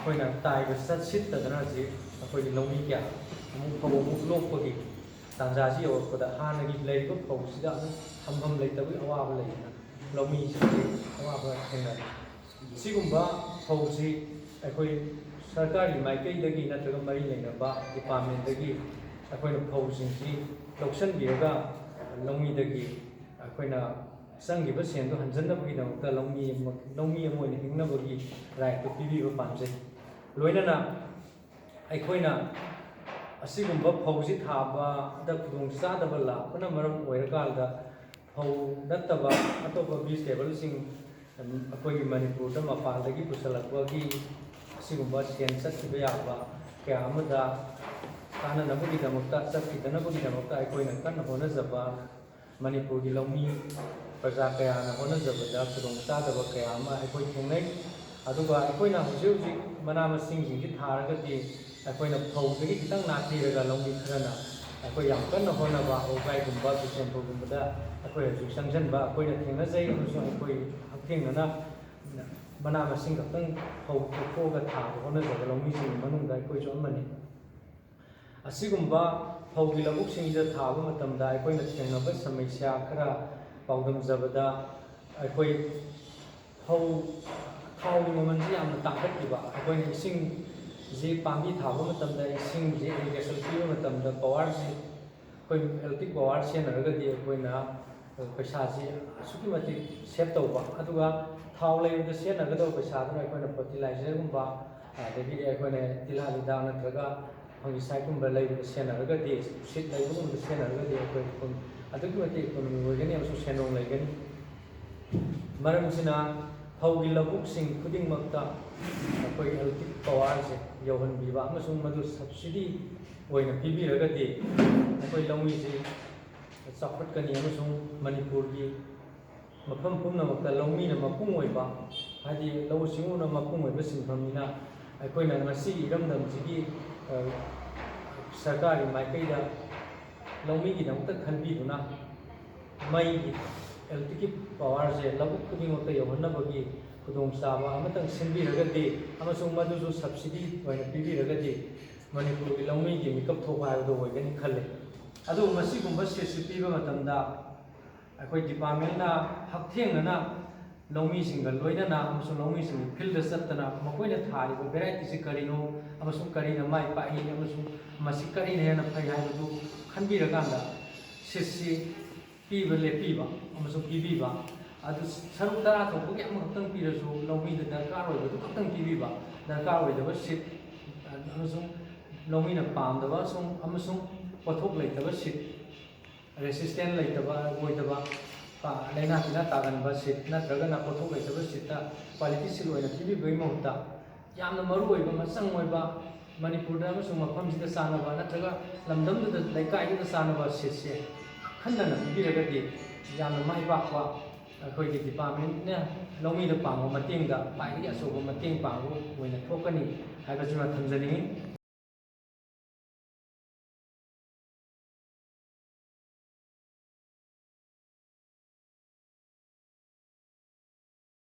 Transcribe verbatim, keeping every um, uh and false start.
ꯑꯩꯈꯣꯏꯅ ꯇꯥꯏꯕ ꯆꯠ ꯁꯤꯠꯇꯗꯅ ꯍꯧꯖꯤꯛ ꯑꯩꯈꯣꯏꯒꯤ ꯂꯧꯃꯤ ꯀꯌꯥ ꯑꯃꯨꯛ ꯐꯧ ꯑꯃꯨꯛ ꯂꯣꯛꯄꯒꯤ ꯇꯥꯟꯖꯥꯁꯤ ꯌꯧꯔꯛꯄꯗ ꯍꯥꯟꯅꯒꯤ ꯂꯩꯔꯤꯕ ꯐꯧꯁꯤꯗ ꯑꯗꯨꯝ ꯊꯝꯐꯝ ꯂꯩꯇꯕꯒꯤ ꯑꯋꯥꯕ ꯂꯩꯗꯅ ꯂꯧꯃꯤꯁꯤꯡꯁꯤ ꯑꯋꯥꯕ ꯊꯦꯡꯅꯔꯤ꯫ ꯁꯤꯒꯨꯝꯕ ꯐꯧꯁꯤ ꯑꯩꯈꯣꯏ ꯁꯔꯀꯥꯔꯒꯤ ꯃꯥꯏꯀꯩꯗꯒꯤ ꯅꯠꯇ꯭ꯔꯒ ꯃꯔꯤ ꯂꯩꯅꯕ ꯗꯤꯄꯥꯔꯠꯃꯦꯟꯗꯒꯤ ꯑꯩꯈꯣꯏꯅ ꯐꯧꯁꯤꯡꯁꯤ ꯂꯧꯁꯤꯟꯕꯤꯔꯒ ꯂꯧꯃꯤꯗꯒꯤ ꯑꯩꯈꯣꯏꯅ ꯆꯪꯈꯤꯕ ꯁꯦꯟꯗꯣ ꯍꯟꯖꯤꯟꯅꯕꯒꯤꯗꯃꯛꯇ ꯂꯧꯃꯤ ꯑꯃ, ꯂꯧꯃꯤ ꯑꯃ ꯑꯣꯏꯅ ꯍꯤꯡꯅꯕꯒꯤ ꯔꯥꯏꯠꯇꯨ ꯄꯤꯕꯤꯕ ꯄꯥꯝꯖꯩ꯫ ꯂꯣꯏꯅꯅ ꯑꯩꯈꯣꯏꯅ ꯑꯁꯤꯒꯨꯝꯕ ꯐꯧꯁꯤ ꯊꯥꯕꯗ ꯈꯨꯗꯣꯡꯆꯥꯗꯕ ꯂꯥꯛꯄꯅ ꯃꯔꯝ ꯑꯣꯏꯔꯀꯥꯟꯗ ꯐꯧ ꯅꯠꯇꯕ ꯑꯇꯣꯞꯄ ꯚꯤꯖꯤꯇꯦꯕꯜꯁꯤꯡ ꯑꯩꯈꯣꯏꯒꯤ ꯃꯅꯤꯄꯨꯔꯗ ꯃꯄꯥꯟꯗꯒꯤ ꯄꯨꯁꯤꯜꯂꯛꯄꯒꯤ ꯑꯁꯤꯒꯨꯝꯕ ꯁꯦꯟ ꯆꯠꯈꯤꯕ ꯌꯥꯕ ꯀꯌꯥ ꯑꯃꯗ ꯀꯥꯟꯅꯅꯕꯒꯤꯗꯃꯛꯇ, ꯆꯠꯈꯤꯗꯅꯕꯒꯤꯗꯃꯛꯇ ꯑꯩꯈꯣꯏꯅ ꯀꯟꯅ ꯍꯣꯠꯅꯖꯕ ꯃꯅꯤꯄꯨꯔꯒꯤ ꯂꯧꯃꯤ ꯄ꯭ꯔꯖꯥ ꯀꯌꯥꯅ ꯍꯣꯠꯅꯖꯕꯗ ꯈꯨꯗꯣꯡꯆꯥꯗꯕ ꯀꯌꯥ ꯑꯃ ꯑꯩꯈꯣꯏ ꯊꯦꯡꯅꯩ꯫ ꯑꯗꯨꯒ ꯑꯩꯈꯣꯏꯅ ꯍꯧꯖꯤꯛ ꯍꯧꯖꯤꯛ ꯃꯅꯥ ꯃꯁꯤꯡꯁꯤꯡꯁꯤ ꯊꯥꯔꯒꯗꯤ ꯑꯩꯈꯣꯏꯅ ꯐꯧꯗꯒꯤ ꯈꯤꯇꯪ ꯅꯥꯊꯩꯔꯒ ꯂꯧꯃꯤ ꯈꯔꯅ ꯑꯩꯈꯣꯏ ꯌꯥꯝ ꯀꯟꯅ ꯍꯣꯠꯅꯕ ꯑꯣꯒꯥꯏꯒꯨꯝꯕ, ꯕꯤꯁꯦꯝꯄꯨꯔꯒꯨꯝꯕꯗ ꯑꯩꯈꯣꯏ ꯍꯧꯖꯤꯛ ꯆꯪꯁꯤꯟꯕ ꯑꯩꯈꯣꯏꯅ ꯊꯦꯡꯅꯖꯩ꯫ ꯑꯃꯁꯨꯡ ꯑꯩꯈꯣꯏ ꯍꯛꯊꯦꯡꯅꯅ ꯃꯅꯥ ꯃꯁꯤꯡ ꯈꯛꯇꯪ ꯐꯧ ꯐꯨꯛꯇꯣꯛꯑꯒ ꯊꯥꯕ ꯍꯣꯠꯅꯖꯕ ꯂꯧꯃꯤꯁꯤꯡꯒꯤ ꯃꯅꯨꯡꯗ ꯑꯩꯈꯣꯏꯁꯨ ꯑꯃꯅꯤ꯫ ꯑꯁꯤꯒꯨꯝꯕ ꯐꯧꯒꯤ ꯂꯧꯕꯨꯛꯁꯤꯡꯗ ꯊꯥꯕ ꯃꯇꯝꯗ ꯑꯩꯈꯣꯏꯅ ꯊꯦꯡꯅꯕ ꯁꯃꯁ꯭ꯌꯥ ꯈꯔ ꯄꯥꯎꯗꯝꯖꯕꯗ, ꯑꯩꯈꯣꯏ ꯐꯧ ꯊꯥꯎꯒꯤ ꯃꯃꯜꯁꯤ ꯌꯥꯝꯅ ꯇꯥꯡꯈꯠꯈꯤꯕ, ꯑꯩꯈꯣꯏꯅ ꯏꯁꯤꯡꯁꯤ ꯄꯥꯝꯕꯤ ꯊꯥꯕ ꯃꯇꯝꯗ ꯏꯁꯤꯡꯁꯤ ꯏꯔꯤꯒꯦꯁꯟ ꯄꯤꯕ ꯃꯇꯝꯗ ꯄꯋꯥꯔꯁꯤ ꯑꯩꯈꯣꯏ ꯏꯂꯦꯛꯇ꯭ꯔꯤꯛ ꯄꯋꯥꯔ ꯁꯤꯖꯤꯟꯅꯔꯒꯗꯤ ꯑꯩꯈꯣꯏꯅ ꯄꯩꯁꯥꯁꯤ ꯑꯁꯨꯛꯀꯤ ꯃꯇꯤꯛ ꯁꯦꯞ ꯇꯧꯕ, ꯑꯗꯨꯒ ꯊꯥꯎ ꯂꯩꯕꯗ ꯁꯤꯖꯤꯟꯅꯒꯗꯕ ꯄꯩꯁꯥꯗꯨꯅ ꯑꯩꯈꯣꯏꯅ ꯐꯔꯇꯤꯂꯥꯏꯖꯔꯒꯨꯝꯕ, ꯑꯗꯒꯤꯗꯤ ꯑꯩꯈꯣꯏꯅ ꯇꯤꯜꯍꯥꯠ ꯍꯤꯗꯥꯛ ꯅꯠꯇ꯭ꯔꯒ ꯐꯪꯒꯤꯁꯥꯏꯠꯀꯨꯝꯕ ꯂꯩꯕꯗ ꯁꯤꯖꯤꯟꯅꯔꯒꯗꯤ, ꯁꯤꯠ ꯂꯩꯕꯒꯨꯝꯕꯗ ꯁꯤꯖꯤꯟꯅꯔꯒꯗꯤ ꯑꯩꯈꯣꯏ ꯑꯗꯨꯛꯀꯤ ꯃꯇꯤꯛ ꯏꯀꯣꯅꯣꯃꯤ ꯑꯣꯏꯒꯅꯤ ꯑꯃꯁꯨꯡ ꯁꯦꯟꯗꯣꯡ ꯂꯩꯒꯅꯤ꯫ ꯃꯔꯝꯁꯤꯅ ꯐꯧꯒꯤ ꯂꯧꯕꯨꯛꯁꯤꯡ ꯈꯨꯗꯤꯡꯃꯛꯇ ꯑꯩꯈꯣꯏ ꯏꯂꯦꯛꯇ꯭ꯔꯤꯛ ꯄꯋꯥꯔꯁꯦ ꯌꯧꯍꯟꯕꯤꯕ ꯑꯃꯁꯨꯡ ꯃꯗꯨ ꯁꯕꯁꯤꯗꯤ ꯑꯣꯏꯅ ꯄꯤꯕꯤꯔꯒꯗꯤ ꯑꯩꯈꯣꯏ ꯂꯧꯃꯤꯁꯤ ꯆꯥꯎꯈꯠꯀꯅꯤ ꯑꯃꯁꯨꯡ ꯃꯅꯤꯄꯨꯔꯒꯤ ꯃꯐꯝ ꯄꯨꯝꯅꯃꯛꯇ ꯂꯧꯃꯤꯅ ꯃꯄꯨꯡ ꯑꯣꯏꯕ, ꯍꯥꯏꯗꯤ ꯂꯧꯎ ꯁꯤꯡꯎꯅ ꯃꯄꯨꯡ ꯑꯣꯏꯕ ꯁꯤꯟꯐꯝꯅꯤꯅ, ꯑꯩꯈꯣꯏꯅ ꯉꯁꯤꯒꯤ ꯏꯔꯝꯗꯝꯁꯤꯒꯤ, ꯑ, ꯁꯔꯀꯥꯔꯒꯤ ꯃꯥꯏꯀꯩꯗ ꯂꯧꯃꯤꯒꯤꯗꯃꯛꯇ ꯈꯟꯕꯤꯗꯨꯅ ꯃꯩꯒꯤ, ꯏꯂꯦꯛꯇ꯭ꯔꯤꯛꯀꯤ ꯄꯋꯥꯔꯁꯦ ꯂꯧꯕꯨꯛ ꯈꯨꯗꯤꯡꯃꯛꯇ ꯌꯧꯍꯟꯅꯕꯒꯤ ꯈꯨꯗꯣꯡꯆꯥꯕ ꯑꯃꯇꯪ ꯁꯤꯟꯕꯤꯔꯒꯗꯤ ꯑꯃꯁꯨꯡ ꯃꯗꯨꯁꯨ subsidy ꯑꯣꯏꯅ ꯄꯤꯕꯤꯔꯒꯗꯤ ꯃꯅꯤꯄꯨꯔꯒꯤ ꯂꯧꯃꯤꯒꯤ ꯃꯤꯀꯞ ꯊꯣꯛꯄ ꯍꯥꯏꯕꯗꯨ ꯑꯣꯏꯒꯅꯤ ꯈꯜꯂꯤ꯫ ꯑꯗꯨꯕꯨ ꯃꯁꯤꯒꯨꯝꯕ seedꯁꯤ ꯄꯤꯕ ꯃꯇꯝꯗ ꯑꯩꯈꯣꯏ departmentꯅ ꯍꯛꯊꯦꯡꯅꯅ ꯂꯧꯃꯤꯁꯤꯡꯒ ꯂꯣꯏꯅꯅ ꯑꯃꯁꯨꯡ ꯂꯧꯃꯤꯁꯤꯡꯒꯤ fieldꯇ ꯆꯠꯇꯅ ꯃꯈꯣꯏꯅ ꯊꯥꯔꯤꯕ varietyꯁꯤ ꯀꯔꯤꯅꯣ ꯑꯃꯁꯨꯡ ꯀꯔꯤꯅ ꯃꯥꯏ ꯄꯥꯛꯏ ꯑꯃꯁꯨꯡ ꯃꯁꯤ ꯀꯔꯤꯅ ꯍꯦꯟꯅ ꯐꯩ ꯍꯥꯏꯕꯗꯨ ꯈꯟꯕꯤꯔꯀꯥꯟꯗ seedꯁꯤ ꯄꯤꯕ ꯂꯦꯞꯄꯤꯕ ꯑꯃꯁꯨꯡ ꯄꯤꯕꯤꯕ꯫ ꯑꯗꯨ ꯁꯔꯨꯛ ꯇꯔꯥ ꯊꯣꯛꯄꯒꯤ ꯑꯃꯈꯛꯇꯪ ꯄꯤꯔꯁꯨ ꯂꯧꯃꯤꯗ ꯗꯔꯀꯥꯔ ꯑꯣꯏꯕꯗꯨ ꯈꯛꯇꯪ ꯄꯤꯕꯤꯕ꯫ ꯗꯔꯀꯥꯔ ꯑꯣꯏꯗꯕ seed ꯑꯃꯁꯨꯡ ꯂꯧꯃꯤꯅ ꯄꯥꯝꯗꯕ ꯑꯃꯁꯨꯡ, ꯑꯃꯁꯨꯡ ꯄꯣꯠꯊꯣꯛ ꯂꯩꯇꯕ seed, resistant ꯂꯩꯇꯕ, ꯑꯣꯏꯗꯕ, ꯂꯥꯏꯅꯥ ꯇꯤꯟꯅꯥ ꯇꯥꯒꯟꯕ seed ꯅꯠꯇ꯭ꯔꯒꯅ ꯄꯣꯠꯊꯣꯛ ꯂꯩꯇꯕ seedꯇ quality seed ꯑꯣꯏꯅ ꯄꯤꯕꯤꯕꯒꯤ ꯃꯍꯨꯠꯇ ꯌꯥꯝꯅ ꯃꯔꯨ ꯑꯣꯏꯕ, ꯃꯆꯪ ꯑꯣꯏꯕ, ꯃꯅꯤꯄꯨꯔꯗ ꯑꯃꯁꯨꯡ ꯃꯐꯝꯁꯤꯗ ꯆꯥꯟꯅꯕ ꯅꯠꯇ꯭ꯔꯒ ꯂꯝꯗꯝꯗꯨꯗ, ꯂꯩꯀꯥꯏꯗꯨꯗ ꯆꯥꯟꯅꯕ seedꯁꯦ ꯑꯈꯟꯅꯅ ꯄꯤꯕꯤꯔꯒꯗꯤ ꯌꯥꯝꯅ ꯃꯥꯏ ꯄꯥꯛꯄ, ꯑꯩꯈꯣꯏꯒꯤ departmentꯅ ꯂꯧꯃꯤꯗ ꯄꯥꯡꯕ ꯃꯇꯦꯡꯗ ꯈ꯭ꯋꯥꯏꯗꯒꯤ ꯑꯆꯧꯕ ꯃꯇꯦꯡ ꯄꯥꯡꯕ ꯑꯣꯏꯅ ꯊꯣꯛꯀꯅꯤ ꯍꯥꯏꯕꯁꯤꯃ ꯊꯝꯖꯅꯤꯡꯏ꯫